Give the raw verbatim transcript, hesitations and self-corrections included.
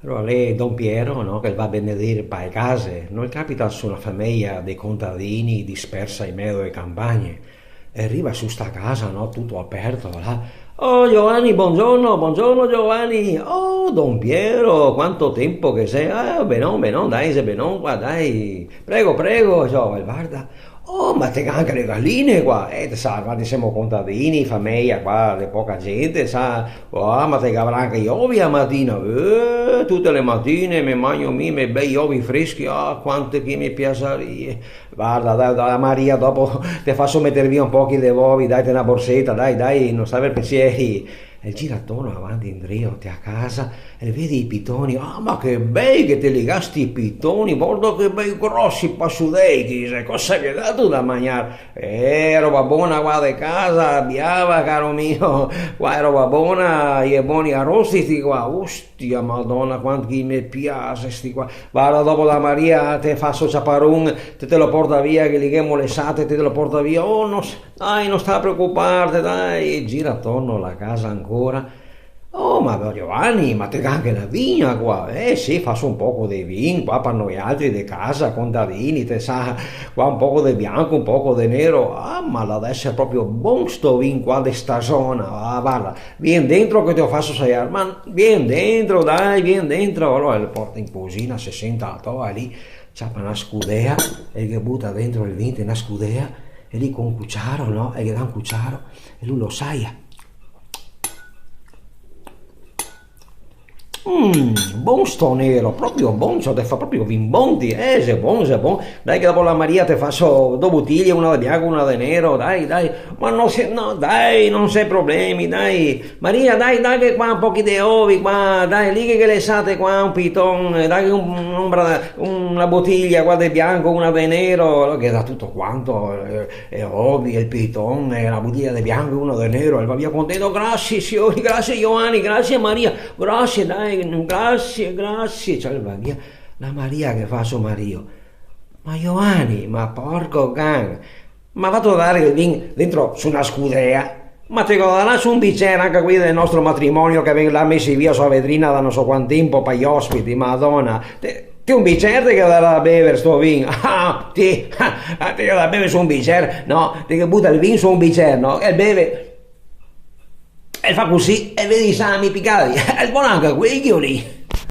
Alora l'è Don Piero, no, che el va a benedir pa' e case, no? El capita su na fameja de contadini dispersa in mezo a le canpagne. E riva su sta casa, no, tuto aperto, là. "Oh, Giovanni, bongiorno, bongiorno, Giovanni. Oh, Don Piero, quanto tempo che xe? Ah, benon, benon, dai, xe benon qua, dai. Prego, prego", ciò, el varda. "Oh, ma te ga anca le galine qua?" "Eh, te sa, varda, semo contadini, fameja qua, de poca gente, sa. Oh, ma te gavarà anca i ovi a matina?" "Eh, tute le matine me magno mi i me bei ovi freschi, ah, quante che me piasaria." "Varda, dai, dai, Maria, dopo te faso meter via un pochi de ovi, dai, te na borseta, dai, dai, no sta aver pensieri." E el gira torno avanti e indrio te a casa e el vede i pitoni. "Ah, ma che bei che te li ga sti pitoni, varda che bei grosi pasudei, chi xe, cosa ghe dato da magnar?" "Eh, roba bona qua de casa, biava, caro mio, qua xe roba bona, i è boni arosti sti qua." "Ostia, Madona, quanto che i me piase sti qua. Varda, dopo da Maria te faso ciapar un, te te lo porta via, che li ghemo lesate, te te lo porta via." "Oh, no s-, dai, no sta preocuparte, dai." Gira torno la casa ancora. "Oh, ma Giovanni, ma te ga anca na vigna qua?" "Eh sì, faso un poco de vin qua par noialtri de casa, contadini, te sa, qua un poco de bianco, un poco de nero." "Ah, ma l'ha da eser proprio bon sto vin qua de sta zona. Ah, varda, vien dentro che te lo faso sajar." "Ma vien dentro, dai, vien dentro." Alora el porta in cusina, se senta a toa lì, ciapa na scudea e ghe buta dentro el vin te na scudea, e lì co un cuciaro, no? E ghe dà un cuciaro e lu lo saja. "Mm, bon sto nero, proprio bon, ciò, te fa proprio vin bon, ti. Eh, xe bon, xe bon. Dai che dopo la Maria te faso do botiglie, una de bianco, una de nero, dai, dai." "Ma no xe, no, dai, no xe problemi, dai. Maria, dai, daghe qua un pochi de ovi, qua, dai, lì che ghe lesate qua un piton, daghe un, un bra-, una botiglia qua de bianco, una de nero." Alora ghe dà tuto quanto, eh, e ovi, e el piton, e na botiglia de bianco e una de nero, e el va via contento. "Grasie, siori, grasie, Giovanni, grasie, Maria, grasie, dai, grasie, grasie." Ciò, el va via. La Maria ghe fa a so marìo: "Ma Giovanni, ma porco can, ma te ga fato dar el vin dentro su na scudea? Ma te go da dar su un bicer anca quei del nostro matrimonio che vien là mesi via su a vetrina da no so quanto tempo pa i ospiti, Madona. Te, te un bicer te ghe da dar da bever sto vin?" "Ah, ti, ah, te ghe da bever su un bicer, no? Te ghe buta el vin su un bicer, no? E el beve." E fa cusì, e vedi i sami picati. "E vol anca quei, chi lì?"